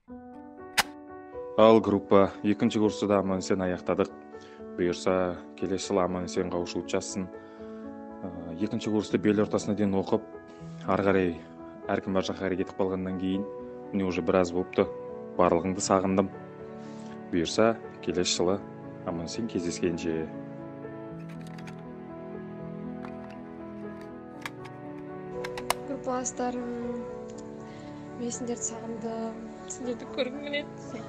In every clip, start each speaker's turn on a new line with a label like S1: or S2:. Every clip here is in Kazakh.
S1: Ал, группа, екінші курсты да аман есен аяқтадық. Бұйырса, келесі жылы аман есен қауышуды жазсын. Екінші курсты бел ортасына дейін оқып, ары қарай әркім бар жаққа қарай кетіп қалғаннан кейін міне уже біраз болыпты. Барлығыңды сағындым. Бұйырса, келесі жылы аман есен кездескенше.
S2: Группаластарым, мен сендерді сағындым, сендерді көргім келеді.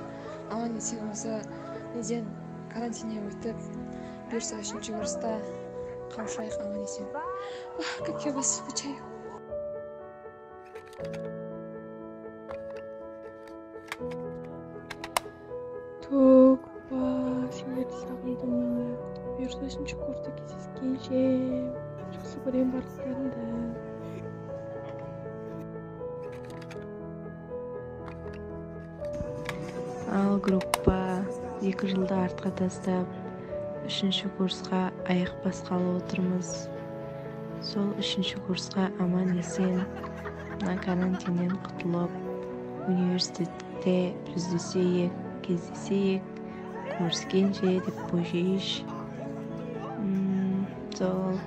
S2: Аман есен осы неден карантиннен өтіп, бұйырса үшінші курста қауышайық аман есен. Как я вас скучаю.
S3: Группа, сендерді сағындым. Бұйырса үшінші курста кездескенше. Жақсы көремін барлықтарыңды.
S4: Ал, группа, 2 жылды артқа тастап, үшінші курсқа аяқ басқалы отырмыз. Сол үшінші курсқа аман есен мына карантиннен құтылып, университетте жүздесейік, кездесейік, көріскенше деп қойшайыншы. Сол